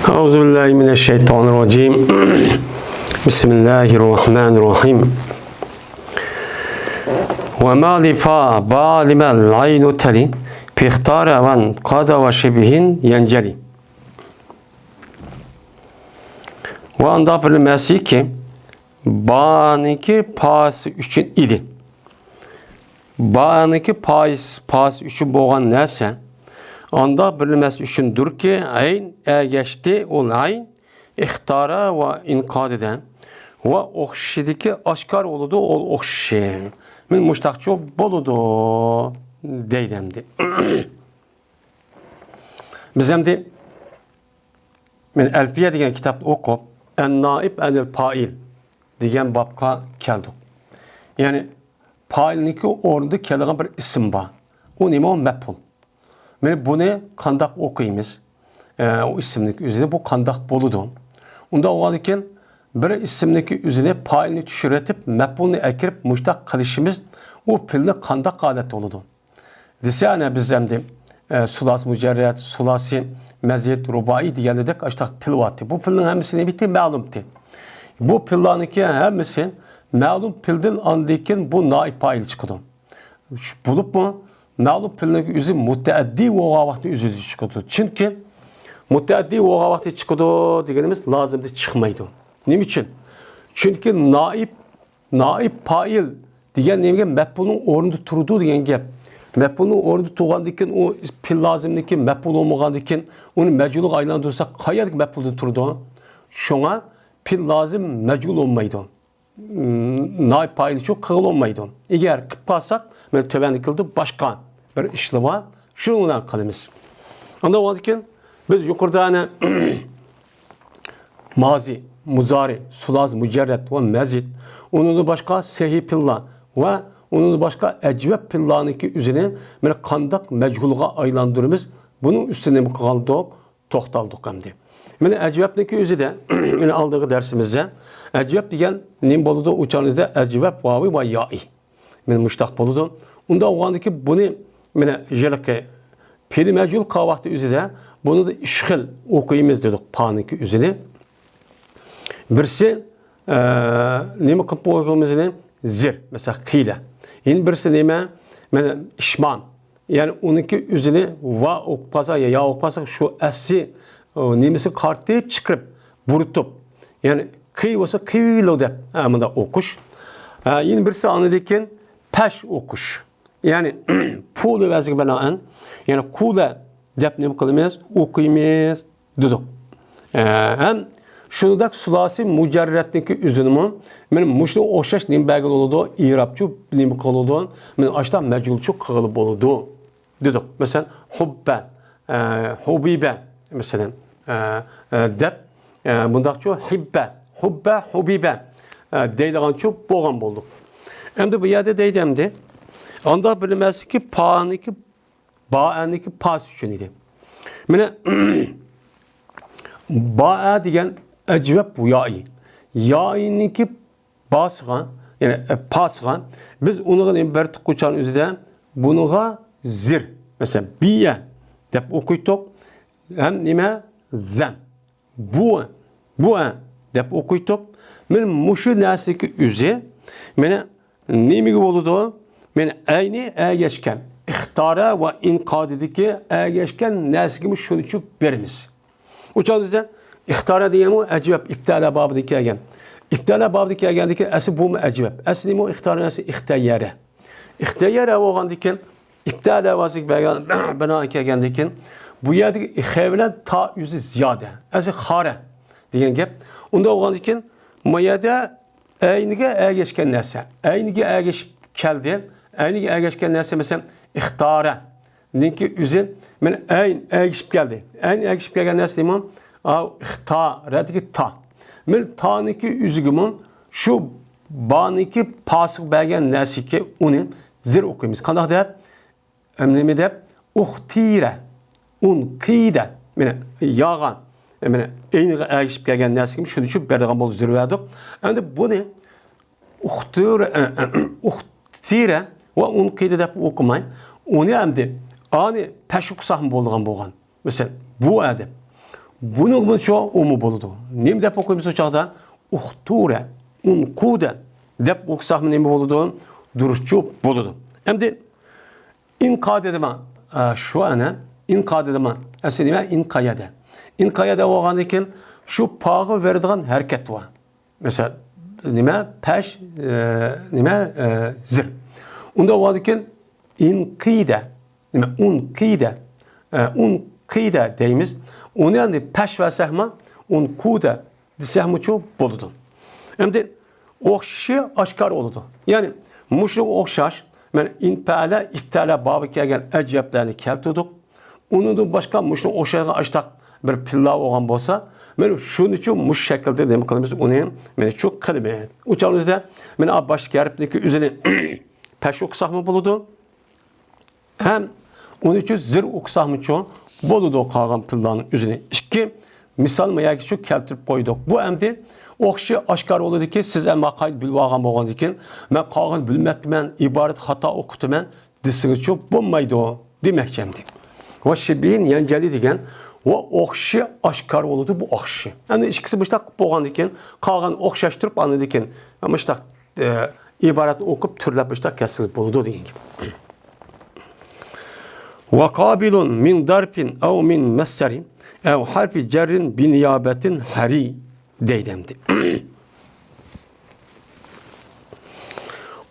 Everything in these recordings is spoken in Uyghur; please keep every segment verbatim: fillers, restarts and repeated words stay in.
أعوذ بالله من الشيطان الرجيم. بسم الله الرحمن الرحيم. وما لفا با لما العين تلي في اختار وانقاد وشبه ينجلي. ۋە ئانداق بىلمەسلىككى، بانىڭكى پاسى ئۈچۈن ئىدى. بانىڭكى پايس-، پاسى ئۈچۈن بولغان نەرسە ئانداق بىلمەس ئۈچۈندۇركى، ئەين ئەگەشتى، ئۇ ئەين ئىختارە ۋە ئىنقادىدە ۋە ئوخشىشىدىكى ئاشكار بولىدۇ، ئۇ ئوخشىشى. مەن مۇشتاقچۇ بولىدۇ دەيدۇ ئەمدى. بىز ئەمدى مەن ئەلپىيە دېگەن كىتابنى ئوقۇپ، ئەن نائىب ئەنىل پائىل دېگەن بابقا كەلدۇق. يەنى پائىلنىڭكى ئورنىدا كېلىدىغان بىر ئىسىم بار. ئۇ نېمە؟ ئۇ مەپئۇل. مانا بۇنى قانداق ئوقۇيمىز؟ ئە، ئۇ ئىسىمنىڭكى ئۆزىنى بۇ قانداق بولىدۇ؟ ئۇنداق بولغاندىكىن بىر ئىسىمنىڭكى ئۆزىنى پائىلنى چۈشۈرۈۋېتىپ، مەپئۇلنى ئەكىرىپ مۇشتاق قىلىشىمىز، ئۇ پېئىلنى قانداق ھالەتتە بولىدۇ؟ دېسە، ئەنە بىز ئەمدى، ئە، سۇلاسىي مۇجەررەت، سۇلاسىي مەزىد، رۇبائىي دېگەندەك ئاشتاق پېئىل بارتى. بۇ پېئىلنىڭ ھەممىسى نېمىتى؟ مەلۇمتى. بۇ پېئىللارنىڭكى ھەممىسى مەلۇم پېئىلدىن ئاندىن كېيىن بۇ نائىب پائىل چىقىدۇ. بولۇپمۇ مەلۇم پېئىلنىڭ ئۆزى مۇتەئەددى بولغان ۋاقىتتا ئۆزى چىقىدۇ. چۈنكى مۇتەئەددى بولغان ۋاقىتتا چىقىدۇ دېگىنىمىز لازىمدا چىقمايدۇ. نېمە ئۈچۈن؟ چۈنكى نائىب نائىب پائىل دېگەن نېمىگە؟ مەپئۇلنىڭ ئورنىدا تۇرىدۇ دېگەن گەپ. مەپئۇلنىڭ ئورنىدا تۇرغاندىن كېيىن، ئۇ پېئىل لازىمنىڭكى مەپئۇل بولمىغاندىن كېيىن، ئۇنى مەجھۇلغا ئايلاندۇرساق، قايەردىكى مەپئۇلدىن تۇرىدۇ؟ شۇڭا پېئىل لازىم مەجھۇل بولمايدۇ. نائىب پائىلچۇ قىلغىلى بولمايدۇ. ئەگەر قىلىپ قالساق، مانا تۆۋەندە كېلىدۇ، باشقا بىر ئىشلار بار، شۇنى بىلەن قىلىمىز. ئاندىن بولغاندىن كېيىن بىز يۇقىرىدا ئەنە مازى، مۇزارى، سۇلاسىي مۇجەررەت ۋە مەزىد، ئۇنىڭدىن باشقا سەھىھ پېئىللار ۋە ئۇنىڭدىن باشقا ئەجۋەب پېئىللارنىڭكى ئۆزىنى مانا قانداق مەجھۇلغا ئايلاندۇرىمىز؟ بۇنىڭ ئۈستىدە نېمە قىلدۇق؟ توختالدۇق ئەمدى. مانا ئەجۋەبنىڭكى ئۆزىدە، مانا ئالدىنقى دەرسىمىزدە ئەجۋەب دېگەن نېمە بولىدۇ؟ ئۇ چاغدا ئەجۋەب ۋاۋى ۋە يائى. مانا مۇشتاق بولىدۇ. ئۇنداق بولغاندىكىن بۇنى مانا ھېلىقى پېئىل مەجھۇل قىلغان ۋاقتى ئۆزىدە بۇنى ئۈچ خىل ئوقۇيمىز دېدۇق پانىڭكى ئۆزىنى. بىرسى، ئە، نېمە قىلىپ ئوقۇيمىز ئۇنى؟ زىر، مەسىلەن، قىيلە. يەنە بىرسى نېمە؟ مانا ئىشمام. يەنى ئۇنىڭكى ئۆزىنى ۋا ئوقۇپ قالسا يا يا ئوقۇپ قالسا، شۇ ئەسلى، ئۇ، نېمىسىنى قارىتىپ چىقىرىپ، بۇرۇتۇپ، يەنى قىي بولسا قىۋلو دەپ، ھە، مۇنداق ئوقۇش. ھە، يەنە بىرسى ئاندىن كېيىن پەش ئوقۇش. يەنى پۇل ئەۋەزىگە بىنائەن، يەنى قۇلە دەپ نېمە قىلىمىز؟ ئوقۇيمىز دېدۇق. ئە، ھەم شۇنداق سۇلاسىي مۇجەررەتنىڭكى ئۆزىنىمۇ مانا مۇشۇنىڭغا ئوخشاش نېمە بەرگىلى بولىدۇ؟ ئىرابچۇ نېمە قىلىدۇ؟ مانا ئاشتا مەجھۇلچۇ قىلغىلى بولىدۇ دېدۇق. مەسىلەن، ھۇببە، ئە، ھۇبىبە، مەسىلەن، ئە، ئە، دەپ، ئە، مۇنداقچۇ ھىببە، ھۇببە، ھۇبىبە، ئە، دەيدىغانچۇ بولغان بولدۇق. ئەمدى بۇ يەردە دەيدۇ ئەمدى. ئانداق بىلمەسلىككى پانىكى بائەنىڭكى پاسى ئۈچۈن ئىدى. مانا، بائە دېگەن ئەجۋەب يائى. يائىنىڭكى باسىغا، يەنى، ئە، پاسىغا، بىز ئۇنىڭغا نېمە بەردۇق؟ ئۇ چاغنىڭ ئۆزىدە بۇنىڭغا زىر، مەسىلەن، بىئە دەپ ئوقۇيتتۇق. ھەم نېمە؟ زەم. بۇ، بۇئە دەپ ئوقۇيتتۇق. مانا مۇشۇ نەرسىنىڭكى ئۆزى، مانا نېمىگە بولىدۇ؟ مانا ئەينى ئەگەشكەن، ئىختارە ۋە ئىنقادىدىكى ئەگەشكەن نەرسىگىمۇ شۇنى چۈشۈپ بېرىمىز. ئۇ چاغدا بىزدە ئىختارە دېگەنمۇ ئەجۋەب، ئىبتىئەلە بابىدا كەلگەن. ئىبتىئەلە بابىدا كەلگەندىكى ئەسلى بۇمۇ ئەجۋەب. ئەسلى نېمە ئۇ؟ ئىختارە ئەسلى ئىختەييەرە. ئىختەييەرە بولغاندىكىن، ئىبتىئەلە بابىغا بىنائەن كەلگەندىكىن، بۇ يەردىكى خە بىلەن تا ئۆزى زىيادە. ئەسلى خارە دېگەن گەپ. ئۇنداق بولغاندىكىن، ما يەردە ئەينىگە ئەگەشكەن نەرسە. ئەينىگە ئەگىشىپ كەلدى. ئەينىگە ئەگەشكەن نەرسە، مەسىلەن، ئىختارە. نىڭكى ئۆزى، مانا ئەين ئەگىشىپ كەلدى. ئەين ئەگىشىپ كەلگەن نەرسە نېمە؟ ئاۋۇ ئىختارەدىكى تا. مانا تانىڭكى ئۆزىگىمۇ شۇ بانىڭكى پاسىغا بەرگەن نەرسىكى ئۇنى زىر ئوقۇيمىز. قانداق دەپ؟ ئەمدى نېمە دەپ؟ ئۇختىرە، ئۇنقىدە. مانا ياغان. مانا ئەينىگە ئەگىشىپ كەلگەن نەرسىكىمۇ شۇنى چۈشۈپ بەرىدىغان بولدى، زىر بەردۇق. ئەمدى بۇنى ئۇختىر-، ئۇختىرە ۋە ئۇنقىدە دەپ ئوقۇماي، ئۇنى ئەمدى ئانى پەش ئوقۇساقمۇ بولىدىغان بولغان. مەسىلەن، بۇئە دەپ. بۇنىڭمۇ شۇ ئۇمۇ بولىدۇ. نېمە دەپ ئوقۇيمىز ئۇ چاغدا؟ ئۇختۇرە، ئۇنقۇدە دەپ ئوقۇساقمۇ نېمە بولىدۇ؟ دۇرۇسچۇ بولىدۇ. ئەمدى ئىنقا دېدىما؟ ئە، شۇ ئەنە. ئىنقا دېدىما؟ ئەسلى نېمە؟ ئىنقايەدە. ئىنقايەدە بولغاندىن كېيىن شۇ پاغا بېرىدىغان ھەرىكەت بار. مەسىلەن، نېمە؟ پەش، ئە، نېمە؟ ئە، زىر. ئۇنداق بولغاندىن كېيىن ئىنقىدە. نېمە؟ ئۇنقىدە. ئە، ئۇنقىدە دەيمىز. ئۇنى ئەمدى پەش بەرسەكمۇ، ئۇنقۇدە دېسەكمۇچۇ بولىدۇ. ئەمدى ئوخشىشى ئاشكارا بولىدۇ. يەنى مۇشۇنىڭغا ئوخشاش، مەن ئىنپەلە، ئىپتەلە بابى كەلگەن ئەجەبلەرنى كەلتۈردۇق. ئۇنىڭدىن باشقا مۇشۇنىڭغا ئوخشايدىغان ئاشتاق بىر پىللا بولغان بولسا، مەن شۇنىچۇ مۇشۇ شەكىلدە نېمە قىلىمىز، ئۇنى مەن شۇ قىلىمەن. ئۇ چاغنىڭ ئۆزىدە مەن باشتىكى ھەرپنىڭكى ئۆزىنى پەش ئوقۇساقمۇ بولىدۇ. ھەم ئۇنىچۇ زىر ئوقۇساقمۇچۇ بولىدۇ، قالغان پىللانىڭ ئۆزىنى. ئىككى مىسال ما يەرگە شۇ كەلتۈرۈپ قويدۇق. بۇ ئەمدى ئوخشىشى ئاشكارا بولىدۇكى، سىز ئەمما قايتا بىلىۋالغان بولغاندىكىن، مەن قالغان بىلمەپتىمەن، ئىبارەت خاتا ئوقۇپتىمەن دېسىڭىزچۇ بولمايدۇ دېمەكچى ئەمدى. ۋە شىبىھىن يەنجەلى دېگەن، ۋە ئوخشىشى ئاشكارا بولىدۇ، بۇ ئوخشىشى. ئەمدى ئىككىسى مۇشتاق قىلىپ بولغاندىكىن، قالغان ئوخشاشتۇرۇپ ئاندىن كېيىن مۇشتاق ئە، ئىبارەتنى ئوقۇپ تۈرلەپ مۇشتاق كەتسىڭىز بولىدۇ دېگەن گەپ. وقابل من ظرف أو من مصدر أو حرف جر بنيابة حري دەيدۇ ئەمدى.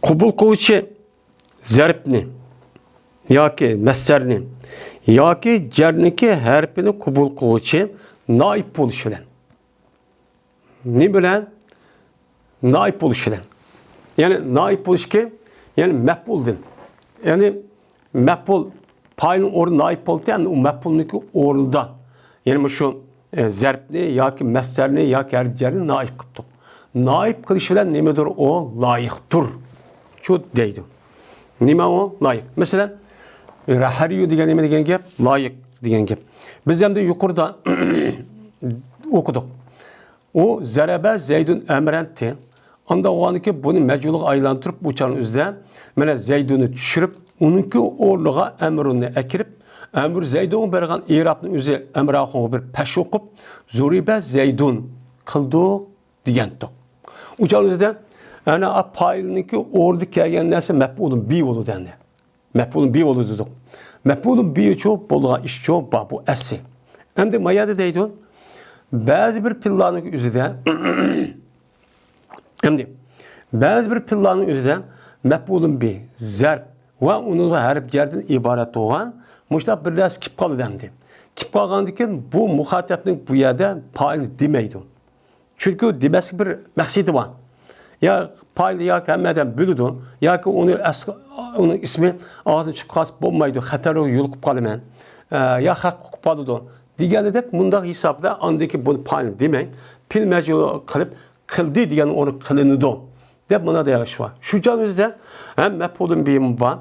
قوبۇل قىلغۇچى زەرپنى ياكى مەسدەرنى ياكى جەرنىڭكى ھەرپىنى قوبۇل قىلغۇچى نائىب بولۇش بىلەن. نېمە بىلەن؟ نائىب بولۇش بىلەن. يەنى نائىب بولۇشكى، يەنى مەپئۇلدىن. يەنى مەپئۇل پائىلنىڭ ئورنى نائىب بولدى، ئەمدى ئۇ مەپئۇلنىڭكى ئورنىدا. يەنى مۇشۇ، ئە، زەرپنى ياكى مەسدەرنى ياكى ھەرپ جەرنى نائىب قىپتۇق. نائىب قىلىش بىلەن نېمىدۇر ئۇ؟ لايىقتۇر. شۇ دەيدۇ. نېمە ئۇ؟ لايىق. مەسىلەن، ھەرىيۇ دېگەن نېمە دېگەن گەپ؟ لايىق دېگەن گەپ. بىز ئەمدى يۇقىرىدا ئوقۇدۇق. ئۇ زەرەبە زەيدۇن ئەمرەنتى. ئاندىن ئۇنىڭكى بۇنى مەجھۇلغا ئايلاندۇرۇپ، ئۇ چاغنىڭ ئۆزىدە مانا زەيدۇننى چۈشۈرۈپ، ئۇنىڭكى ئورنىغا ئەمرۇننى ئەكىرىپ، ئەمر زەيدۇنغا بەرگەن ئېرابنىڭ ئۆزى ئەمراخۇنغا بىر پەش ئوقۇپ، زۇرىبە زەيدۇن قىلدۇق دېگەنتۇق. ئۇ چاغنىڭ ئۆزىدە ئەنە پائىلنىڭكى ئورنىدا كەلگەن نەرسە مەپئۇلۇن بى بولىدۇ ئەمدى. مەپئۇلۇن بى بولىدۇ دېدۇق. مەپئۇلۇن بى چۇ بولىدىغان ئىش چۇ بار، بۇ ئەسلى. ئەمدى ما يەردە دەيدۇ، بەزى بىر پىللانىڭ ئۆزىدە، ئەمدى بەزى بىر پىللانىڭ ئۆزىدە مەپئۇلۇن بى، زەرپ ۋە ئۇنىڭغا ھەرپ جەردىن ئىبارەت بولغان مۇشۇنداق بىر نەرسە كېلىپ قالىدۇ ئەمدى. كېلىپ قالغاندىن كېيىن بۇ مۇخاتەپنىڭ بۇ يەردە پائىلى دېمەيدۇ. چۈنكى دېمەسلىك بىر مەقسىتى بار. يا پائىل ياكى ھەممە ئادەم بىلىدۇ، ياكى ئۇنى ئەس-، ئۇنىڭ ئىسمى ئاغزىدىن چىقىپ قالسا بولمايدۇ، خەتەرگە يولۇقۇپ قالىمەن، ئە، يا خەق ئۇقۇپ قالىدۇ دېگەندەك مۇنداق ھېسابتا ئاندىكى بۇنى پائىل دېمەي، پېئىل مەجھۇل قىلىپ قىلدى دېگەن ئورۇن قىلىنىدۇ دەپ مانا دېيىش بار. شۇ چاغنىڭ ئۆزىدە ھەم مەپئۇلۇن بىمۇ بار،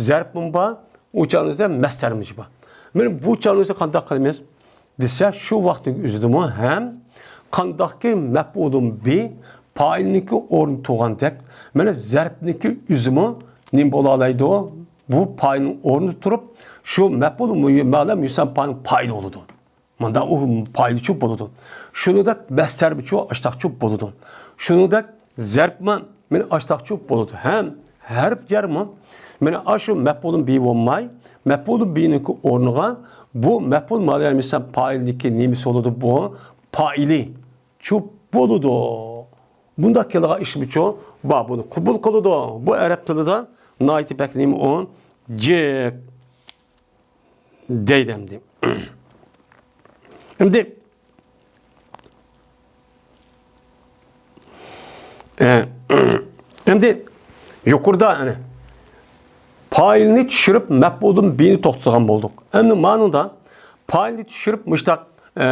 زەرپمۇ بار، ئۇ چاغنىڭ ئۆزىدە مەسدەرمۇ بار. مانا بۇ چاغنىڭ ئۆزىدە قانداق قىلىمىز دېسە، شۇ ۋاقىتنىڭ ئۆزىدىمۇ ھەم قانداقكى مەپئۇلۇن بى پائىلنىڭكى ئورنى تۇرغاندەك، مانا زەرپنىڭكى ئۆزىمۇ نېمە بولالايدۇ؟ بۇ پائىلنىڭ ئورنىدا تۇرۇپ، شۇ مەپئۇل مۇ-، مەلۇم يۈسەن پائىلنىڭ پائىلى بولىدۇ. مۇنداق ئۇ پائىلىچۇ بولىدۇ. شۇنىڭدەك مەسدەرمىچۇ ئاشتاقچۇ بولىدۇ. شۇنىڭدەك زەرپمۇ مانا ئاشتاقچۇ بولىدۇ. ھەم ھەرپ جەرمۇ مانا ئاشۇ مەپئۇلۇن بى بولماي، مەپئۇلۇن بىنىڭكى ئورنىغا بۇ مەپئۇل مەلۇم يۈسەن پائىلنىڭكى نېمىسى بولىدۇ؟ بۇ پائىلىچۇ بولىدۇ. بۇنداق كېلىدىغان ئىشمۇچۇ بار، بۇنى قوبۇل قىلىدۇ. بۇ ئەرەب تىلىدا ناھايىتى بەك نېمە ئۇ؟ جىق. دەيدۇ ئەمدى. ئەمدى، ئە، ئەمدى يۇقىرىدا، يەنى، پائىلنى چۈشۈرۈپ، مەپئۇلۇن بىنى توختىتىدىغان بولدۇق. ئەمدى مانىدا پائىلنى چۈشۈرۈپ، مۇشتاق، ئە،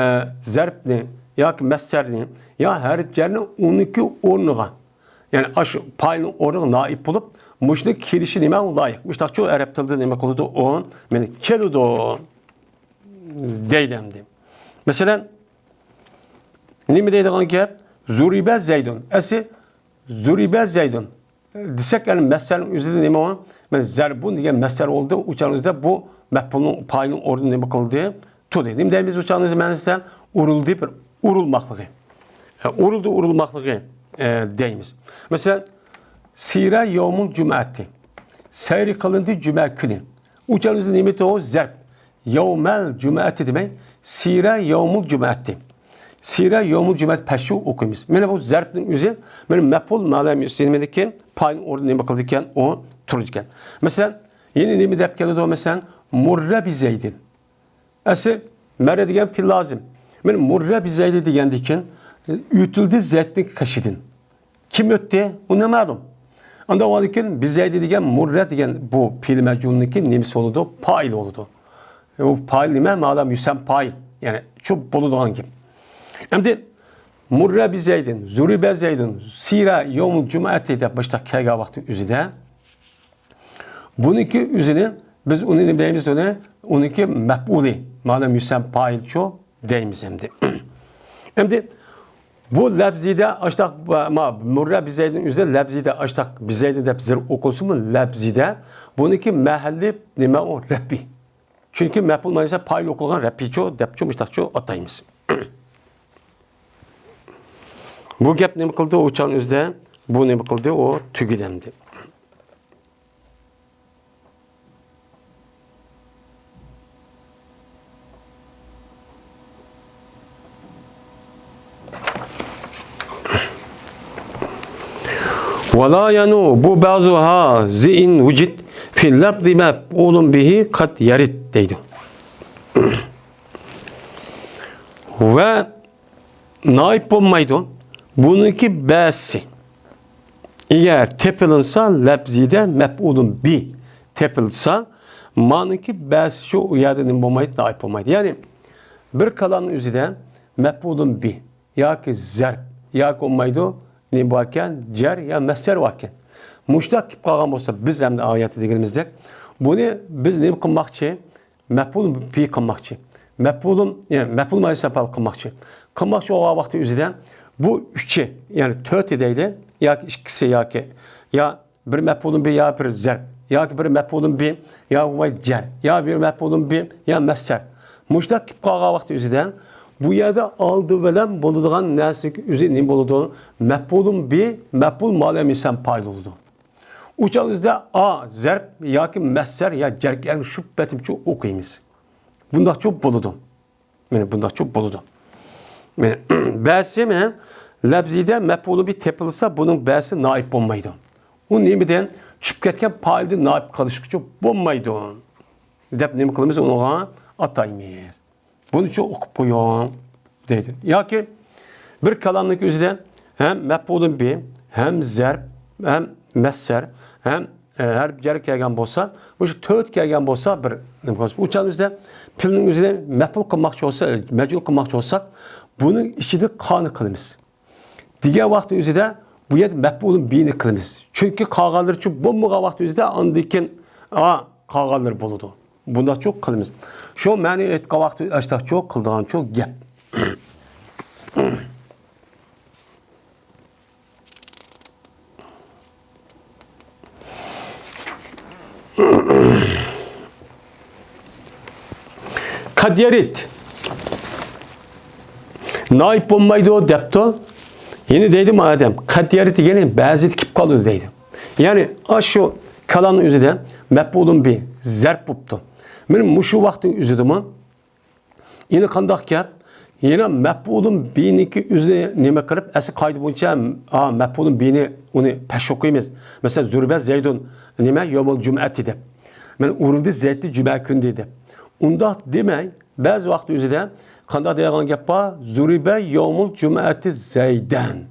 زەرپنى ياكى مەسدەرنى يا ھەرپ جەرنى ئۇنىڭكى ئورنىغا، يەنى ئاشۇ پائىلنىڭ ئورنىغا نائىب بولۇپ، مۇشۇنىڭ كېلىشى نېمە؟ لايىق. مۇشتاقچۇ ئەرەب تىلىدا نېمە قىلىدۇ؟ ئۇ مانا كېلىدۇ دەيدۇ ئەمدى. مەسىلەن، نېمە دەيدىغان گەپ؟ زۇرىبە زەيدۇن. ئەسلى زۇرىبە زەيدۇن دېسەك، يەنى مەسدەرنىڭ ئۆزىدە نېمە بار؟ مانا زەربۇن دېگەن مەسدەر بولدى. ئۇ چاغنىڭ ئۆزىدە بۇ مەپئۇلنىڭ پائىلنىڭ ئورنىدا نېمە قىلدى؟ تۇردى. نېمە دەيمىز ئۇ چاغنىڭ ئۆزى مەنىسىدە؟ ئۇرۇلدى، بىر ئۇرۇلماقلىقى. ئە، ئۇرۇلدى، ئۇرۇلماقلىقى، ئە، دەيمىز. مەسىلەن، سىرە يومۇل جۇمئەتى. سەير قىلىندى جۈمە كۈنى. ئۇ چاغدا بىز نېمە دەيدۇ؟ زەرپ. يومەل جۇمئەتى دېمەي، سىرە يومۇل جۇمئەتى. سىرە يومۇل جۇمئەتى پەشۇ ئوقۇيمىز. مانا بۇ زەرپنىڭ ئۆزى، مانا مەپئۇل مەلەم يۈسلىنىمىدىكى پايىل ئورنىدا نېمە قىلىدىكەن؟ ئۇ تۇرىدىكەن. مەسىلەن، يەنە نېمە دەپ كېلىدۇ؟ مەسىلەن، مۇررە بىزەيدىن. ئەسلى مەررە دېگەن پېئىل لازىم. مانا مۇررە بىزەيدى دېگەندىكىن، ئۆتۈلدى زەيدنىڭ قېشىدىن. كىم ئۆتتى؟ ئۇ نامەلۇم. ئانداق بولغاندىكىن، بىزەيدى دېگەن مۇررە دېگەن بۇ پېئىل مەجھۇلنىڭكى نېمىسى بولىدۇ؟ پائىلى بولىدۇ. ئۇ پائىل نېمە؟ مەلەم يۈسەم پائىل. يەنى شۇ بولىدىغان گەپ. ئەمدى مۇررە بىزەيدىن، زۇرىبە زەيدۇن، سىرە يومۇل جۇمئەتى دەپ باشلاپ كەلگەن ۋاقتى ئۆزىدە، بۇنىڭكى ئۆزىنى بىز ئۇنى نېمە دەيمىز؟ ئۇنى، ئۇنىڭكى مەپئۇلى، مەلەم يۈسەم پائىلچۇ دەيمىز ئەمدى. ئەمدى بۇ لەپزىدە ئاشتاق، ما، مۇررە بىزەيدىن ئۆزىدە لەپزىدە ئاشتاق بىزەيدىن دەپ زەرپ ئوقۇلسىمۇ، لەپزىدە بۇنىڭكى مەھەللى نېمە ئۇ؟ رەپئى. چۈنكى مەپئۇل مانا پائىل ئوقۇلغان رەپئىچۇ دەپچۇ، مۇشتاقچۇ ئاتايمىز. بۇ گەپ نېمە قىلدى؟ ئۇ چاغنىڭ ئۆزىدە بۇ نېمە قىلدى؟ ئۇ تۈگىدى ئەمدى. ۋالا يەنۇ، بۇ بەزۇ ھا زىئىن ۋۇجىد فى لەفزى مەپئۇلۇن بىھى قەد يەرىد دەيدۇ. ۋە نائىب بولمايدۇ. بۇنىڭكى بەسى ئەگەر تېپىلسا، لەپزىدە مەپئۇلۇن بى تېپىلسا، مانىڭكى بەسى شۇ، ئۇ يەردە نېمە بولمايدۇ؟ نائىب بولمايدۇ. يەنى بىر كالامنىڭ ئۆزىدە مەپئۇلۇن بى ياكى زەرپ ياكى بولمايدۇ، نېمە باركەن؟ جەر يا مەسدەر باركەن. مۇشۇنداق كېلىپ قالغان بولسا، بىز ئەمدى ئايەتتە دېگىنىمىزدەك، بۇنى بىز نېمە قىلماقچى؟ مەپئۇل بى قىلماقچى. مەپئۇلۇم، يەنى مەپئۇل مەنسۇب قىلماقچى. قىلماقچى بولغان ۋاقتى ئۆزىدە بۇ ئۈچى، يەنى تۆتى دەيلى، ياكى ئىككىسى، ياكى، يا بىر مەپئۇلۇم بى، يا بىر زەرپ، ياكى بىر مەپئۇلۇم بى، يا بولماي جەر، يا بىر مەپئۇلۇم بى، يا مەسدەر. مۇشۇنداق كېلىپ قالغان ۋاقتى ئۆزىدە بۇ يەردە ئالدى بىلەن بولىدىغان نەرسىنىڭ ئۆزى نېمە بولىدۇ؟ مەپئۇلۇم بى، مەپئۇل ما لەم يۈسەم پائىل بولىدۇ. ئۇ چاغ ئۆزىدە ئا زەرپ ياكى مەسدەر يا جەرگە ئەگىشىپ بەتىمچۇ ئوقۇيمىز. بۇنداقچۇ بولىدۇ. مانا بۇنداقچۇ بولىدۇ. مانا بەسى مانا لەپزىدە مەپئۇلۇن بى تېپىلسا، بۇنىڭ بەسى نائىب بولمايدۇ. ئۇ نېمىدىن؟ چۈشۈپ كەتكەن پائىلدىن نائىب قىلىشقىچۇ بولمايدۇ دەپ نېمە قىلىمىز؟ ئۇنىڭغا ئاتايمىز. بۇنىچۇ ئوقۇپ قويۇڭ دەيدۇ. ياكى بىر كالامنىڭ ئۆزىدە ھەم مەپئۇلۇن بى، ھەم زەرپ، ھەم مەسدەر، ھەم، ئە، ھەرپ جەر كەلگەن بولسا، مۇشۇ تۆت كەلگەن بولسا، بىر نېمە قىلىمىز؟ ئۇ چاغنىڭ ئۆزىدە پېئىلنىڭ ئۆزىنى مەپئۇل قىلماقچى بولسا، مەجھۇل قىلماقچى بولساق، بۇنىڭ ئىچىدە قانى قىلىمىز. دېگەن ۋاقىتتا ئۆزىدە بۇ يەردە مەپئۇلۇن بىنى قىلىمىز. چۈنكى قالغانلىرىچۇ بولمىغان ۋاقىتتا ئۆزىدە ئاندىن كېيىن، ئا، قالغانلىرى بولىدۇ. بۇنداقچۇ قىلىمىز. شۇ مەنى ئېيتقان ۋاقىتتا ئاشتاقچۇ قىلىدىغانچۇ گەپ. قەد يەرىد. نائىب بولمايدۇ دەپتۇ. يەنە دەيدۇ مۇئەللىم، قەد يەرىد دېگەنى بەزىدە كېلىپ قالىدۇ دەيدۇ. يەنى ئاشۇ كالامنىڭ ئۆزىدە مەپئۇلۇن بى زەرپ بوپتۇ. مانا مۇشۇ ۋاقىتنىڭ ئۆزىدىمۇ يەنە قانداق گەپ؟ يەنە مەپئۇلۇن بىنىڭكى ئۆزىنى نېمە قىلىپ، ئەسلى قائىدە بويىچە، ئا، مەپئۇلۇن بىنى ئۇنى پەش ئوقۇيمىز. مەسىلەن، زۇرىبە زەيدۇن نېمە؟ يومۇل جۇمئەتى دەپ. مانا ئۇرۇلدى زەيدى جۈمە كۈندى دەپ. ئۇنداق دېمەي، بەزى ۋاقىت ئۆزىدە قانداق دەيدىغان گەپ بار؟ زۇرىبە يومۇل جۇمئەتى زەيدەن.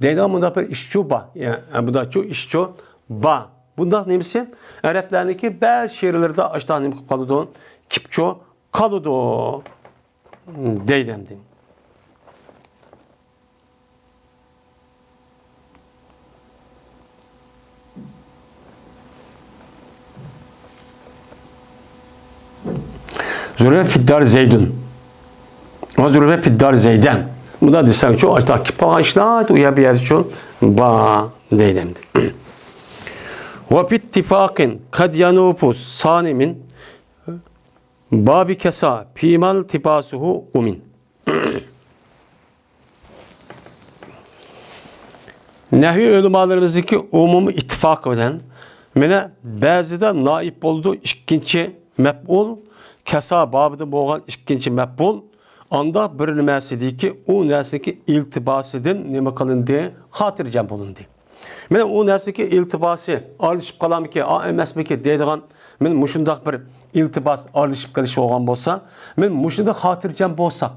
دەيدىغان مۇنداق بىر ئىشچۇ بار. يا، بۇنداقچۇ ئىشچۇ بار. بۇنداق نېمىسى؟ ئەرەبلەرنىڭكى بەزى شېئىرلىرىدا ئاشتاق نېمە قىلىپ قالىدۇ؟ كىپچۇ قالىدۇ. دەيدۇ ئەمدى. زۇرىبە فىددار زەيدۇن. ۋە زۇرىبە فىددار زەيدەن. بۇنداق دېسەڭچۇ، ئاشتاق كېلىپ قالغان ئىشلار ئۇ يەر بۇ يەردىچۇ بار دەيدۇ ئەمدى. ۋە فىتتىفاقىن قەد يەنۇبۇ سانى مىن بابى كەسا فىمەلتىباسۇھۇ ئۇمىن. نەھۋى ئۆلىمالىرىمىزنىڭكى ئومۇمىي ئىتتىپاقى بىلەن، مانا، بەزىدە نائىب بولىدۇ، ئىككىنچى مەپئۇل، كاسا بابىدا بولغان ئىككىنچى مەپئۇل، ئاندا بىر نېمە دېدىكى، ئۇ نەرسىنىڭكى ئىلتىباسىدىن نېمە قىلىندى؟ خاتىرجەم بولۇندى. مانا ئۇ نەرسىنىڭكى ئىلتىباسى ئارىلىشىپ قالامىكى، ئا ئەمەسمىكى دەيدىغان، مانا مۇشۇنداق بىر ئىلتىباس ئارىلىشىپ قېلىش بولغان بولسا، مانا مۇشۇنداق خاتىرجەم بولساق،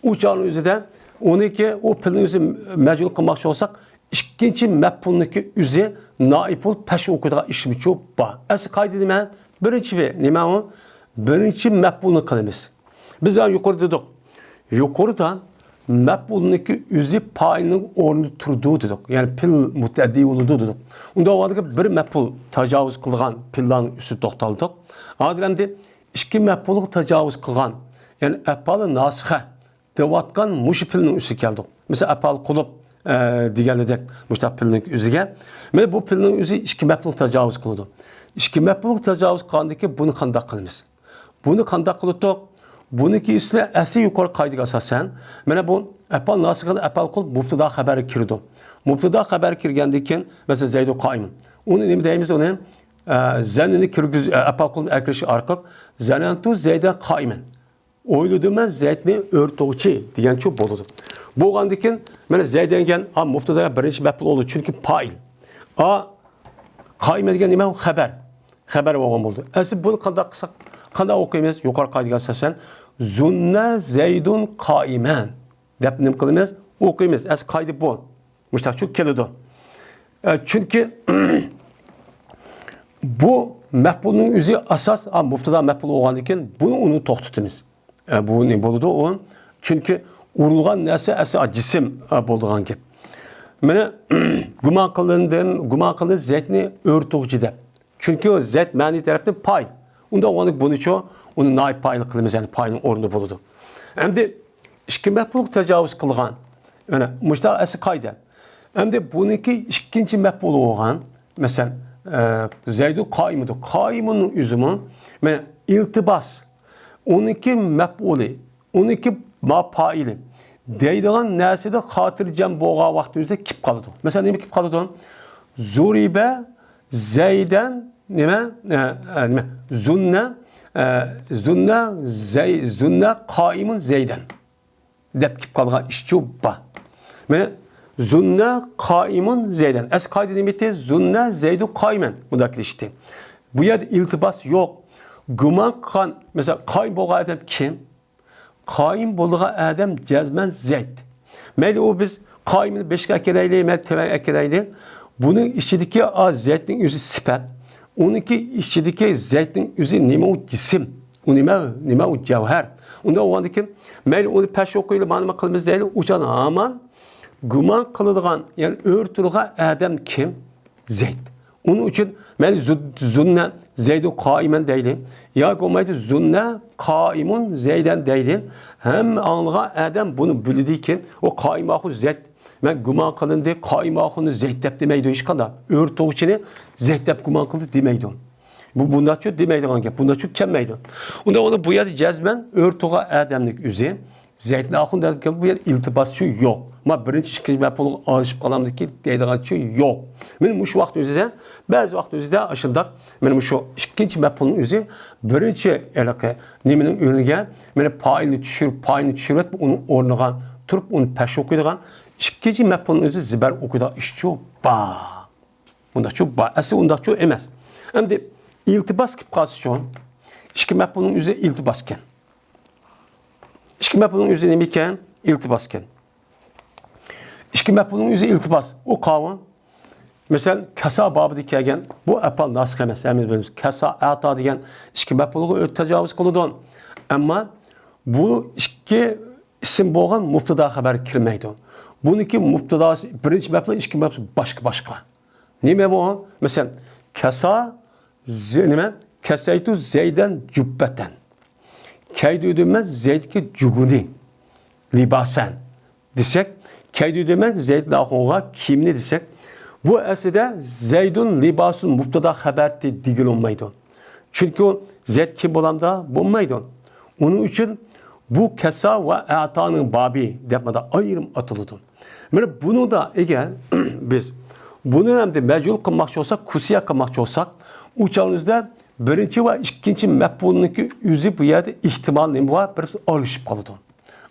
ئۇ چاغنىڭ ئۆزىدە ئۇنىڭكى، ئۇ پېئىلنى ئۆزى مەجھۇل قىلماقچى بولساق، ئىككىنچى مەپئۇلنىڭكى ئۆزى نائىب بولۇپ پەش ئوقۇيدىغان ئىشمۇچۇ بار. ئەسلى قائىدە نېمە؟ بىرىنچى پېئىل. نېمە ئۇ؟ بىرىنچى مەپئۇلنى قىلىمىز. بىز يەنە يۇقىرىدا دېدۇق. يۇقىرىدا مەپئۇلنىڭكى ئۆزى پائىلنىڭ ئورنىدا تۇرىدۇ دېدۇق. يەنى پېئىل مۇتەئەددى بولىدۇ دېدۇق. ئۇنداق بولغاندىكىن بىر مەپئۇل تاجاۋۇز قىلغان پېئىللارنىڭ ئۈستىدە توختالدۇق. ھازىر ئەمدى ئىككى مەپئۇلغا تاجاۋۇز قىلغان، يەنى ئەپئالى ناسىخە دەۋاتقان مۇشۇ پېئىلنىڭ ئۈستىگە كەلدۇق. مىسال، ئەپئال قۇلۇب، ئە، دېگەنلىدەك مۇشۇنداق پېئىلنىڭ ئۆزىگە. مانا بۇ پېئىلنىڭ ئۆزى ئىككى مەپئۇلغا تاجاۋۇز قىلىدۇ. ئىككى مەپئۇلغا تاجاۋۇز قىلغاندىن كېيىن بۇنى قانداق قىلىمىز؟ بۇنى قانداق قىلدۇق؟ بۇنىڭكى ئۈستىدە ئەسلى يۇقىرى قائىدىگە ئاساسەن، مانا بۇ ئەپئال ناسىخىدىن ئەپئال قۇلۇب مۇبتادا خەۋەرگە كىرىدۇ. مۇبتادا خەۋەرگە كىرگەندىن كېيىن، مەسىلەن، زەيدۇ قائىمۇن. ئۇنى نېمە دەيمىز ئۇنى؟ ئە، زەننىنى كىرگۈز-، ئە، ئەپئال قۇلۇبنى ئەكىرىش ئارقىلىق، زەنەنتۇ زەيدەن قائىمەن. ئويلىدىم مەن زەيدنى ئۆرتوقچى دېگەنچۇ بولىدۇ. بولغاندىكىن، مانا زەيدەن دېگەن، ئا، مۇبتادا بىرىنچى مەپئۇل بولىدۇ، چۈنكى پائىل. ئا، قائىمەن دېگەن نېمە؟ خەۋەر. خەۋەر بولغان بولىدۇ. ئەسلى بۇنى قانداق قىلساق، قانداق ئوقۇيمىز؟ يۇقىرى قائىدىگە ئاساسەن، زۇننە زەيدۇن قائىمەن دەپ نېمە قىلىمىز؟ ئوقۇيمىز. ئەسلى قائىدە بۇ. مۇشۇنداقچۇ كېلىدۇ. ئە، چۈنكى بۇ مەپئۇلنىڭ ئۆزى ئاساس، ئا، مۇبتادا مەپئۇل بولغاندىكىن بۇنى ئۇنى توختىتىمىز. ئە، بۇ نېمە بولىدۇ ئۇ؟ چۈنكى ئۇرۇلغان نەرسە ئەسلى، ئا، جىسىم، ئا، بولىدىغان گەپ. مانا، گۇمان قىلىندىم، گۇمان قىلدى زەيدنى ئۆرتوقچى دەپ. چۈنكى ئۇ زەيد مەنىۋى تەرەپتىن پائىل. ئۇنداق بولغاندا بۇنىچۇ، ئۇنى نائىب پائىل قىلىمىز، يەنى پائىلنىڭ ئورنىدا بولىدۇ. ئەمدى ئىككى مەپئۇلغا تاجاۋۇز قىلغان. مانا مۇشۇنداق ئەسلى قائىدە. ئەمدى بۇنىڭكى ئىككىنچى مەپئۇلى بولغان، مەسىلەن، ئە، زەيدۇ قائىمىدۇ. قائىمۇننىڭ ئۆزىمۇ، مانا، ئىلتىباس، ئۇنىڭكى مەپئۇلى، ئۇنىڭكى ما پائىلى دەيدىغان نەرسىدە خاتىرجەم بولغان ۋاقتىمىزدا كېلىپ قالىدۇ. مەسىلەن، نېمە كېلىپ قالىدۇ؟ زۇرىبە زەيدەن نېمە؟ ئە، ئە، نېمە؟ زۇننە، ئە، زۇننە زەي-، زۇننە قائىمۇن زەيدەن دەپ كېلىپ قالغان ئىشچۇ بار. مانا، زۇننە قائىمۇن زەيدەن. ئەسلى قائىدە نېمە ئىدى؟ زۇننە زەيدۇ قائىمەن. بۇنداق كېلىشتى. بۇ يەردە ئىلتىباس يوق. گۇمان قىلغان، مەسىلەن، قائىم بولغان ئادەم كىم؟ قائىم بولىدىغان ئادەم جەزمەن زەيد. مەيلى، ئۇ بىز قائىمنى بېشىغا ئەكېلەيلى، مەيلى تۆۋەن ئەكېلەيلى. بۇنىڭ ئىچىدىكى ئا زەيدنىڭ ئۆزى سۈپەت. ئۇنىڭكى ئىچىدىكى زەيدنىڭ ئۆزى نېمە؟ ئۇ جىسىم. ئۇ نېمە؟ نېمە؟ ئۇ جەۋھەر. ئۇنداق بولغاندىكىن، مەيلى ئۇنى پەش ئوقۇيلى، مانا نېمە قىلىمىز دەيلى، ئۇ چاغدا ھامان گۇمان قىلىدىغان، يەنى ئۆرە تۇرىدىغان ئادەم كىم؟ زەيد. ئۇنىڭ ئۈچۈن مەيلى زۇ-، زۇننە زەيدۇ قائىمەن دەيلى، ياكى بولمايدۇ زۇننە قائىمۇن زەيدەن دەيلى. ھەممە ئاڭلىغان ئادەم بۇنى بىلىدىكى، ئۇ قائىم ئاخۇن زەيد، مەن گۇمان قىلىندى، قائىم ئاخۇننى زەيد دەپ دېمەيدۇ ھېچقانداق. ئۆرە تۇغۇچىنى زەيد دەپ گۇمان قىلدى دېمەيدۇ. بۇ بۇنداقچۇ دېمەيدىغان گەپ، بۇنداقچۇ كەلمەيدۇ. ئۇنداق بولغاندا بۇ يەردە جەزمەن ئۆرە تۇغان ئادەمنىڭ ئۆزى زەيدنى ئاخۇن دەپ گەپ، بۇ يەردە ئىلتىباسچۇ يوق. ما بىرىنچى، ئىككىنچى مەپئۇلغا ئارىلىشىپ قالامدىكى دەيدىغانچۇ يوق. مانا مۇشۇ ۋاقىت ئۆزىدە، بەزى ۋاقىت ئۆزىدە ئاشۇنداق، مانا مۇشۇ ئىككىنچى مەپئۇلنىڭ ئۆزى بىرىنچى ھېلىقى نېمىنىڭ ئورنىغا، مانا پائىلنى چۈشۈرۈپ، پائىلنى چۈشۈرۈۋېتىپ، ئۇنىڭ ئورنىغا تۇرۇپ، ئۇنى پەش ئوقۇيدىغان، ئىككىنچى مەپئۇلنىڭ ئۆزى زىبەر ئوقۇيدىغان ئىشچۇ بار. ئۇنداقچۇ بار. ئەسلى ئۇنداقچۇ ئەمەس. ئەمدى ئىلتىباس كېلىپ قالسىچۇ، ئىككى مەپئۇلنىڭ ئۆزى ئىلتىباس ئىكەن. ئىككى مەپئۇلنىڭ ئۆزى نېمە ئىكەن؟ ئىلتىباس ئىكەن. ئىككى مەپئۇلنىڭ ئۆزى ئىلتىباس. ئۇ قاۋۇ. مەسىلەن، كاسا بابىدا كەلگەن بۇ ئەپئال ناسىخ ئەمەس. ھەممىمىز بىلىمىز. كاسا، ئەتا دېگەن ئىككى مەپئۇلغا ئۆت تاجاۋۇز قىلىدۇ. ئەمما بۇ ئىككى ئىسىم بولغان مۇبتادا خەۋەر كىرمەيدۇ. بۇنىڭكى مۇبتاداسى، بىرىنچى مەپئۇل، ئىككى مەپئۇل باشقا، باشقا. نېمە بۇ؟ مەسىلەن، كاسا، زە-، نېمە؟ كاسەيتۇ زەيدەن جۇببەتەن. كەيدۈدۈمەن زەيدكە جۇگۇنى، لىباسەن دېسەك، كەيدۈدۈمەن زەيدنى ئاخۇنغا كىيىمنى دېسەك، بۇ ئەسلىدە زەيدۇن لىباسۇن مۇبتادا خەۋەرتى دېگىلى بولمايدۇ. چۈنكى ئۇ زەيد كىيىم بولامدا؟ بولمايدۇ. ئۇنىڭ ئۈچۈن بۇ كەسا ۋە ئەتانىڭ بابى دەپ مۇنداق ئايرىم ئاتىلىدۇ. مانا بۇنىڭدا ئەگەر بىز بۇنى ئەمدى مەجھۇل قىلماقچى بولساق، كۇسيا قىلماقچى بولساق، ئۇ چاغنىڭدا بىرىنچى ۋە ئىككىنچى مەپئۇلنىڭكى ئۆزى بۇ يەردە ئېھتىمال نېمە بار؟ بىر ئالىشىپ قالىدۇ.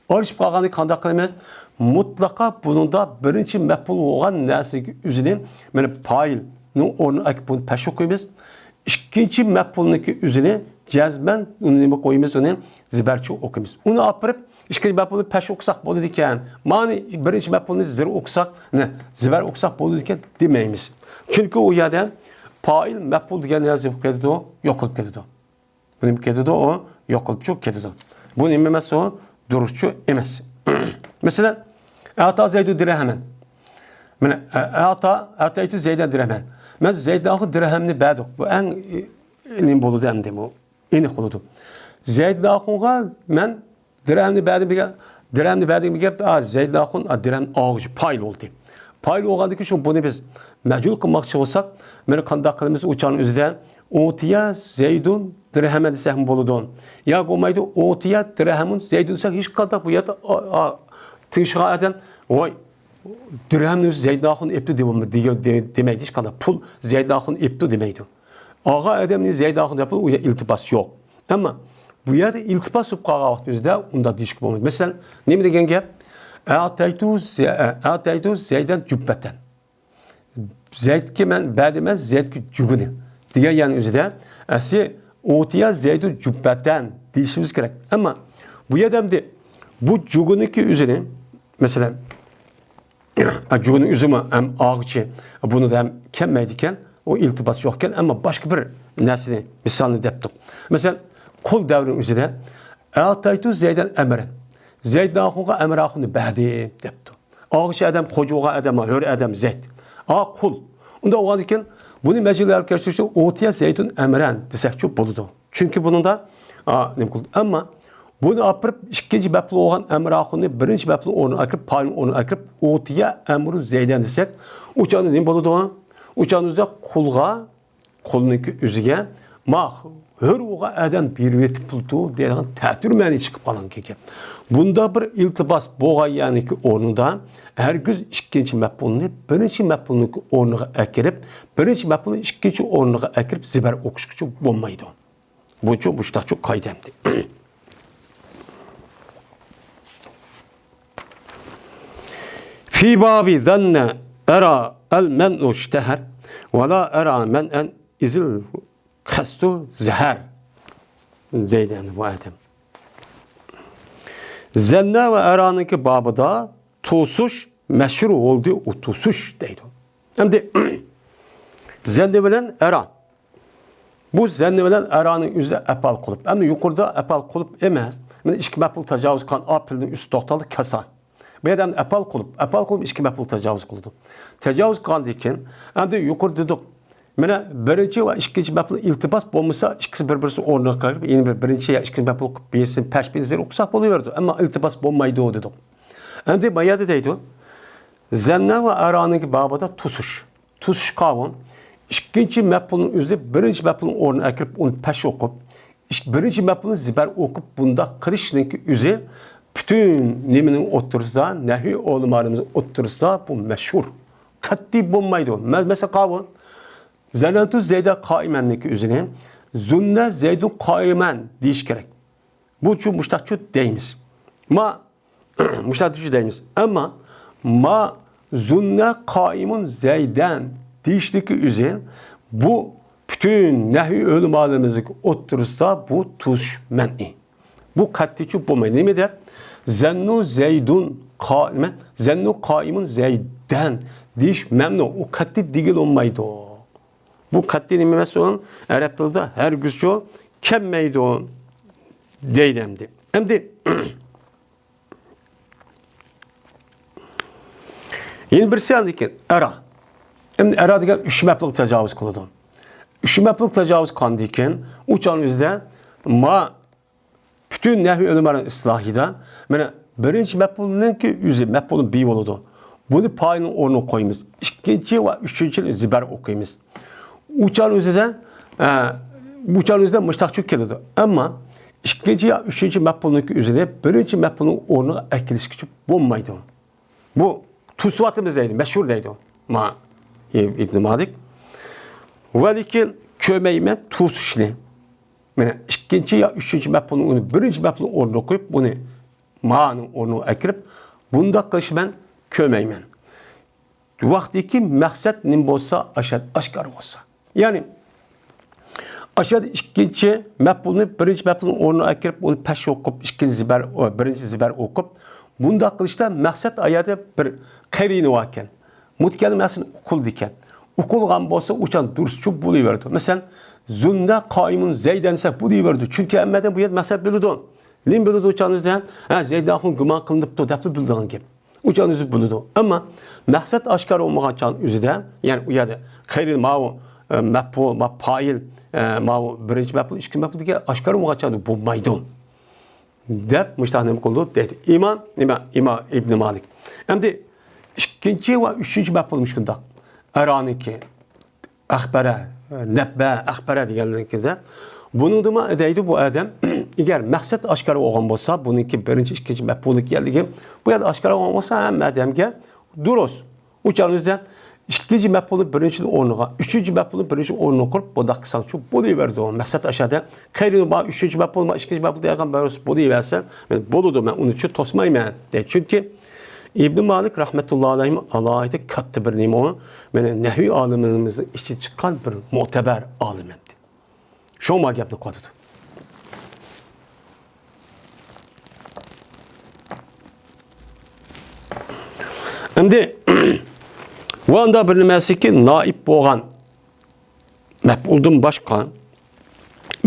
ئالىشىپ قالغاندا قانداق قىلىمىز؟ مۇتلەقا بۇنىڭدا بىرىنچى مەپئۇل بولغان نەرسىنىڭكى ئۆزىنى، مانا پائىلنىڭ ئورنىغا ئەكىپ بۇنى پەش ئوقۇيمىز. ئىككىنچى مەپئۇلنىڭكى ئۆزىنى جەزمەن ئۇنى نېمە قويىمىز؟ ئۇنى زىبەرچە ئوقۇيمىز. ئۇنى ئاپىرىپ ئىككىنچى مەپئۇلنى پەش ئوقۇساق بولىدىكەن، مانا بىرىنچى مەپئۇلنى زىر ئوقۇساق، نە، زىبەر ئوقۇساق بولىدىكەن دېمەيمىز. چۈنكى ئۇ يەردە پائىل مەپئۇل دېگەن نەرسە كېتىدۇ، يوقىلىپ كېتىدۇ. بۇ نېمە كېتىدۇ؟ ئۇ يوقىلىپ چىقىپ كېتىدۇ. بۇ نېمە ئەمەس ئۇ؟ دۇرۇسچۇ ئەمەس. مەسىلەن، ئەتا زەيدۇ دىرھەمەن. مانا، ئە-، ئەتا، ئەتەيتۇ زەيدەن دىرھەمەن. مەن زەيدىن ئاخۇن دىرھەمنى بەردۇق. بۇ ئەڭ، ئى، نېمە بولىدۇ ئەمدى بۇ؟ ئېنىق بولىدۇ. زەيدىن ئاخۇنغا مەن دىرھەمنى بەردىم دېگەن، دىرھەمنى بەردىم دېگەن گەپ، ئا، زەيدىن ئاخۇن، ئا، دىرھەم ئالغۇچى پائىل بولدى. پائىل بولغاندىن كېيىن شۇ بۇنى بىز مەجھۇل قىلماقچى بولساق، مانا قانداق قىلىمىز؟ ئۇ چاغنىڭ ئۆزىدە ئۇتىيە زەيدۇن دىرھەمەن دېسەكمۇ بولىدۇ. يا بولمايدۇ، ئۇتىيە دىرھەمۇن زەيدۇن دېسەك ھېچقانداق بۇ يەردە، ئا، ئا، تىڭشىغان ئادەم، ۋاي، دىرھەمنى زەيدىن ئاخۇن ئېپتۇ دېمەيدۇ ھېچقانداق. پۇل زەيدىن ئاخۇن ئېپتۇ دېمەيدۇ. ئالغان ئادەمنى زەيدىن ئاخۇن دەپ ئۇ يەردە ئىلتىپاس يوق. ئەمما بۇ يەردە ئىلتىپاس بولۇپ قالغان ۋاقتىمىزدا ئۇنداق دېيىشكە بولمايدۇ. مەسىلەن، نېمە دېگەن گەپ؟ ئەتەيتۇ زە-، ئەتەيتۇ زەيدەن جۇببەتەن. زەيدكە مەن بەردىم، زەيدكە جۈگىنى دېگەن يەرنىڭ ئۆزىدە ئەسلى ئۇتىيە زەيدۇ جۇببەتەن دېيىشىمىز كېرەك. ئەمما بۇ يەردە ئەمدى بۇ جۈگىنىكى ئۆزىنى، مەسىلەن، ئە، جۈگىنىڭ ئۆزىمۇ ھەم ئالغۇچى، بۇنىدا ھەم كەلمەيدىكەن، ئۇ ئىلتىپاس يوقكەن، ئەمما باشقا بىر نەرسىنى مىسالنى دەپتۇق. مەسىلەن، قۇل دەۋرىنىڭ ئۆزىدە ئەتەيتۇ زەيدەن ئەمرەن. زەيدىن ئاخۇنغا ئەمر ئاخۇننى بەردىم دەپتۇ. ئالغۇچى ئادەم، خوجا بولغان ئادەم، ھۆر ئادەم زەيد. ئا، قۇل. ئۇنداق بولغاندىكىن بۇنى مەجھۇل ھالغا كەلتۈرۈشتە ئۇتىيە زەيدۇن ئەمرەن دېسەكچۇ بولىدۇ. چۈنكى بۇنىڭدا، ئا، نېمە قىلدى؟ ئەمما بۇنى ئاپىرىپ ئىككىنچى مەپئۇل بولغان ئەمر ئاخۇننى بىرىنچى مەپئۇل ئورنىغا ئەكىرىپ، پائىل ئورنىغا ئەكىرىپ، ئۇتىيە ئەمرۇ زەيدەن دېسەك، ئۇ چاغدا نېمە بولىدۇ؟ ئۇ چاغدا قۇلغا، قۇلنىڭكى ئۆزىگە، ما ھۆر بولغان ئادەم بېرىۋېتىپتۇ دەيدىغان تەتۈر مەنى چىقىپ قالغان گەپ. بۇنداق بىر ئىلتىپاس بولغان يەرنىڭكى ئورنىدا ھەرگىز ئىككىنچى مەپئۇلنى بىرىنچى مەپئۇلنىڭكى ئورنىغا ئەكىرىپ، بىرىنچى مەپئۇلنى ئىككىنچى ئورنىغا ئەكىرىپ زىبەر ئوقۇشقىچە بولمايدۇ. بۇچۇ مۇشتاقچۇ قايدەمدى. في باب ظن أرى المنع اشتهر، ولا أرى منعا إذ القصد ظهر دەيدۇ ئەمدى بۇ ئادەم. زەننە ۋە ئەرانىڭكى بابىدا توسۇش مەشھۇر بولدى، ئۇ توسۇش دەيدۇ. ئەمدى زەننە بىلەن ئەرا. بۇ زەننە بىلەن ئەرانىڭ ئۆزى ئەپئال قۇلۇپ. ئەمدى يۇقىرىدا ئەپئال قۇلۇپ ئەمەس. مانا ئىككى مەپئۇل تاجاۋۇز قىلغان ئاپىلنىڭ ئۈستى توختالدى كەسا. بۇ يەردە ئەپئال قۇلۇپ، ئەپئال قۇلۇپ ئىككى مەپئۇل تاجاۋۇز قىلىدۇ. تاجاۋۇز قىلغاندىن كېيىن، ئەمدى يۇقىرىدا دېدۇق. مانا بىرىنچى ۋە ئىككىنچى مەپئۇل ئىلتىباس بولمىسا، ئىككىسى بىر-بىرسى ئورنىغا قويۇپ، يەنە بىر بىرىنچى يا ئىككىنچى مەپئۇل قىلىپ بىرسىنى پەش بىرسىنى زېر ئوقۇساق بولۇۋېرىدۇ. ئەمما ئىلتىباس بولمايدۇ دېدۇق. ئەمدى ما يەردە دەيدۇ. زەننە ۋە ئەرانىڭكى بابىدا توسۇش. توسۇش قاۋۇن. ئىككىنچى مەپئۇلنىڭ ئۆزى بىرىنچى مەپئۇلنىڭ ئورنىغا ئەكىرىپ ئۇنى پەش ئوقۇپ، ئىك-، بىرىنچى مەپئۇلنى زىبەر ئوقۇپ بۇنداق قىلىشنىڭكى ئۆزى پۈتۈن نېمىنىڭ ئوتتۇرىسىدا، نەھۋى ئۆلىمالىرىمىز ئوتتۇرىسىدا بۇ مەشھۇر. قەتئىي بولمايدۇ. مە-، مەسىلەن قاۋۇن. زەنەنتۇ زەيدە قائىمەننىڭكى ئۆزىنى زۇننە زەيدۇ قائىمەن دېيىش كېرەك. بۇچۇ مۇشتاقچۇ دەيمىز. ما مۇشۇنداق دېيىش دەيمىز. ئەمما ما زۇننە قائىمۇن زەيدەن دېيىشلىكى ئۆزى بۇ پۈتۈن نەھۋى ئۆلىمالىرىمىزنىڭ ئوتتۇرىسىدا بۇ توسۇش مەنئى. بۇ قەتئىيچۇ بولمايدۇ. نېمە دەپ؟ زەننۇ زەيدۇن قا-، نېمە؟ زەننۇ قائىمۇن زەيدەن دېيىش مەمنۇ. ئۇ قەتئىي دېگىلى بولمايدۇ. بۇ قەتئىي نېمە ئەمەس ئۇ؟ ئەرەب تىلىدا ھەرگىزچۇ كەلمەيدۇ دەيدۇ ئەمدى. ئەمدى يەنە بىرسى ئاندىن كېيىن ئەرا. ئەمدى ئەرا دېگەن ئۈچ مەپئۇلغا تاجاۋۇز قىلىدۇ. ئۈچ مەپئۇلغا تاجاۋۇز قىلغاندىن كېيىن ئۇ چاغنىڭ ئۆزىدە ما پۈتۈن نەھۋى ئۆلىمالىرىنىڭ ئىستىلاھىدا مانا بىرىنچى مەپئۇلنىڭكى ئۆزى مەپئۇل بى بولىدۇ. بۇنى پائىلنىڭ ئورنىغا قويىمىز. ئىككىنچى ۋە ئۈچىنچىنى زىبەر ئوقۇيمىز. ئۇ چاغنىڭ ئۆزىدە، ئە، ئۇ چاغنىڭ ئۆزىدە مۇشتاقچۇ كېلىدۇ. ئەمما ئىككىنچى يا ئۈچىنچى مەپئۇلنىڭكى ئۆزىنى بىرىنچى مەپئۇلنىڭ ئورنىغا ئەكېلىشكىچە بولمايدۇ. بۇ توسۇۋاتىمىز دەيدۇ، مەشھۇر دەيدۇ. ما، ئىب-، ئىبن مالىك. ۋە لېكىن كۆرمەيمەن توسۇشنى. مانا ئىككىنچى يا ئۈچىنچى مەپئۇلنى ئۇنى بىرىنچى مەپئۇلنىڭ ئورنىغا قويۇپ، بۇنى مانىڭ ئورنىغا ئەكىرىپ، بۇنداق قىلىشنى مەن كۆرمەيمەن. ۋاقتىكى مەقسەت نېمە بولسا، ئاشاد ئاشكارا بولسا. يەنى، ئاشاد ئىككىنچى مەپئۇلنى بىرىنچى مەپئۇلنىڭ ئورنىغا ئەكىرىپ، ئۇنى پەش ئوقۇپ، ئىككىنچى زىبەر، ئو، بىرىنچى زىبەر ئوقۇپ، بۇنداق قىلىشتا مەقسەت ئايەتتە بىر قەرىنە باركەن. مۇتەكەللىم نەرسىنى ئۇقۇلىدىكەن. ئۇقۇلغان بولسا، ئۇ چاغ دۇرۇسچۇ بولۇۋېرىدۇ. مەسىلەن، زۇننە قائىمۇن زەيدەن دېسەك بولۇۋېرىدۇ. چۈنكى ھەممە ئادەم بۇ يەردە مەقسەت بىلىدۇ. نېمە بىلىدۇ ئۇ چاغ بىزدە؟ ھە، زەيدىن ئاخۇن گۇمان قىلىنىپتۇ دەپلا بىلىدىغان گەپ. ئۇ چاغ ئۆزى بىلىدۇ. ئەمما مەقسەت ئاشكارا بولمىغان چاغ ئۆزىدە، يەنى ئۇ يەردە قەرىنە ماۋۇ، ئە، مەپئۇل، ماۋۇ پائىل، ئە، ماۋۇ بىرىنچى مەپئۇل، ئىككىنچى مەپئۇل دېگەن ئاشكارا بولمىغان چاغدا بولمايدۇ. دەپ مۇشۇنداق نېمە قىلىدۇ دەيدۇ. ئىمام، نېمە، ئىمام ئىبنى مالىك. ئەمدى ئىككىنچى ۋە ئۈچىنچى مەپئۇل مۇشۇنداق. ئەرانىكى، ئەخبەرە، نەببە، ئەخبەرە دېگەنلىكىدە. بۇنىڭدىمۇ دەيدۇ بۇ ئادەم، ئەگەر مەقسەت ئاشكارا بولغان بولسا، بۇنىڭكى بىرىنچى، ئىككىنچى مەپئۇلى كەلدىكى، بۇ يەردە ئاشكارا بولغان بولسا، ھەممە ئادەمگە دۇرۇس. ئۇ چاغدا ئىككىنچى مەپئۇلنى بىرىنچىنىڭ ئورنىغا، ئۈچىنچى مەپئۇلنى بىرىنچى ئورنىغا قويۇپ، بۇنداق قىلساڭچۇ بولۇۋېرىدۇ. مەقسەت ئاشادا قەرىنە بار، ئۈچىنچى مەپئۇل بار، ئىككىنچى مەپئۇل دېگەن بولۇۋەرسە، مەن بولىدۇ، مەن ئۇنى توسمايمەن دەيدۇ. چۈنكى ئىبنى مالىك رەھمەتۇللاھى ئەلەيھىم ئالاھىدە كاتتا بىر نېمە ئۇ، مانا نەھۋىي ئالىملىرىمىزنىڭ ئىچىدىن چىققان بىر مۆتىبەر ئالىم ئىدى. شۇڭا ما گەپنى قىلىۋاتىدۇ. ئەمدى ۋە ئاندا بىر نېمەسىكى نائىب بولغان مەپئۇلدىن باشقا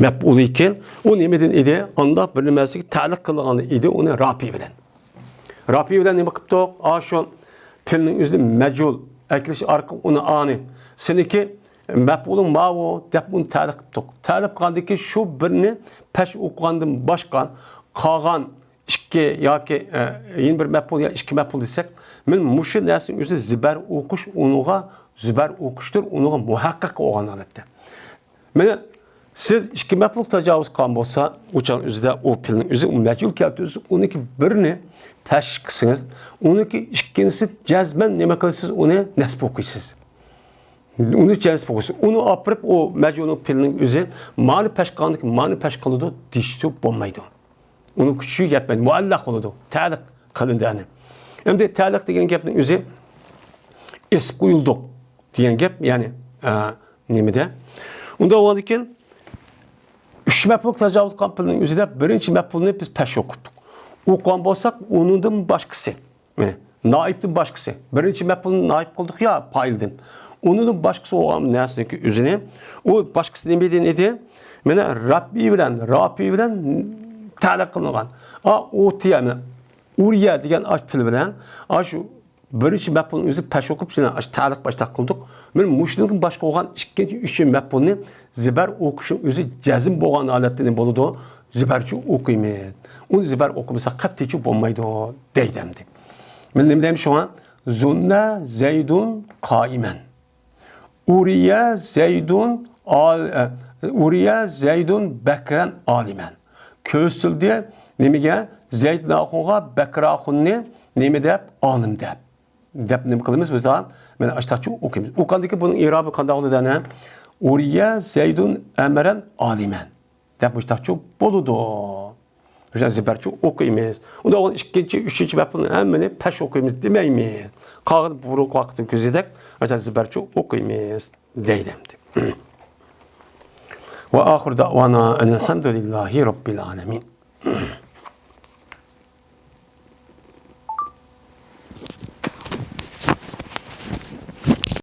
مەپئۇلىكەن، ئۇ نېمىدىن ئىدى؟ ئاندا بىر نېمەسىكى تەلىق قىلغان ئىدى ئۇنى رافى بىلەن. رافى بىلەن نېمە قىپتۇق؟ ئا، شۇ پېئىلنىڭ ئۆزىنى مەجھۇل ئەكىلىش ئارقىلىق ئۇنى ئانى سېنىكى مەپئۇلۇڭ ماۋۇ دەپ ئۇنى تەلىق قىپتۇق. تەلىق قىلغاندىن كېيىن شۇ بىرنى پەش ئوقۇغاندىن باشقا قالغان ئىككى ياكى، ئە، يەنە بىر مەپئۇل يا ئىككى مەپئۇل دېسەك، مەن مۇشۇ نەرسىنىڭ ئۆزى زىبەر ئوقۇش ئۇنىڭغا زىبەر ئوقۇشتۇر، ئۇنىڭغا مۇھەققەق بولغان ھالەتتە. مانا سىز ئىككى مەپئۇللۇق تاجاۋۇز قىلغان بولسا، ئۇ چاغ ئۆزىدە ئۇ پېئىلنىڭ ئۆزى ئۇ مەجھۇل كەلتۈرسىز، ئۇنىڭكى بىرنى پەش قىلسىڭىز، ئۇنىڭكى ئىككىنچىسى جەزمەن نېمە قىلىسىز، ئۇنى نەسب ئوقۇيسىز. ئۇنى جەزم ئوقۇيسىز. ئۇنى ئاپىرىپ ئۇ مەجھۇلنىڭ پېئىلنىڭ ئۆزى مانا پەش قىلغاندىكى مانا پەش قىلىدۇ دېيىشكە بولمايدۇ. ئۇنىڭ كۈچى يەتمەيدۇ. مۇئەللەق بولىدۇ. تەلىق قىلىندى ئەنە. ئەمدى تەلىق دېگەن گەپنىڭ ئۆزى ئېسىپ قويۇلدۇق دېگەن گەپ، يەنى، ئە، نېمىدە؟ ئۇنداق بولغاندىكىن ئۈچ مەپئۇللۇق تاجاۋۇز قىلغان پېئىلنىڭ ئۆزىدە بىرىنچى مەپئۇلنى بىز پەش ئوقۇتتۇق. ئوقۇغان بولساق، ئۇنىڭدىن باشقىسى، مانا، نائىبتىن باشقىسى. بىرىنچى مەپئۇلنى نائىب قىلدۇق يا، پائىلدىن. ئۇنىڭدىن باشقىسى بولغان نەرسىنىڭكى ئۆزىنى، ئۇ باشقىسى نېمىدىن ئىدى؟ مانا، رەپئى بىلەن، رافىئى بىلەن تەلىق قىلىنغان. ئا، ئۇتىيە، مانا، ئۇرىيە دېگەن ئاش پېئىل بىلەن، ئاشۇ بىرىنچى مەپئۇلنىڭ ئۆزى پەش ئوقۇپ، يەنە ئاشۇ تەلىق باشتا قىلدۇق. مانا مۇشۇنىڭدىن باشقا بولغان ئىككىنچى، ئۈچىنچى مەپئۇلنى زىبەر ئوقۇشنىڭ ئۆزى جەزم بولغان ھالەتتە نېمە بولىدۇ؟ زىبەرچە ئوقۇيمىز. ئۇنى زىبەر ئوقۇمىسا قەتئىيچە بولمايدۇ دەيدۇ ئەمدى. مانا نېمە دەيمىز شۇڭا؟ زۇننە زەيدۇن قائىمەن. ئۇرىيە زەيدۇن ئال-، ئە، ئۇرىيە زەيدۇن بەكرەن ئالىمەن. كۆرسىتىلدى نېمىگە؟ زەيدىن ئاخۇنغا بەكرە ئاخۇننى نېمە دەپ؟ ئالىم دەپ. دەپ نېمە قىلىمىز بىز؟ مانا ئاشتاقچە ئوقۇيمىز. ئوقۇغاندىن كېيىن بۇنىڭ ئېرابى قانداق بولىدۇ دەنە؟ ئۇرىيە زەيدۇن ئەمرەن ئالىمەن. دەپ مۇشتاقچە بولىدۇ. مۇشۇنداق زىبەرچە ئوقۇيمىز. ئۇنداق بولغاندا ئىككىنچى، ئۈچىنچى مەپئۇلنى ھەممىنى پەش ئوقۇيمىز دېمەيمىز. قالغان بۇرۇنقى ۋاقىتنى كۆزىدەك، مۇشۇنداق زىبەرچە ئوقۇيمىز دەيدۇ ئەمدى. ۋە ئاخىر دەئۋانا ئەنىلھەمدۇلىللاھى رەببىل ئالەمىن.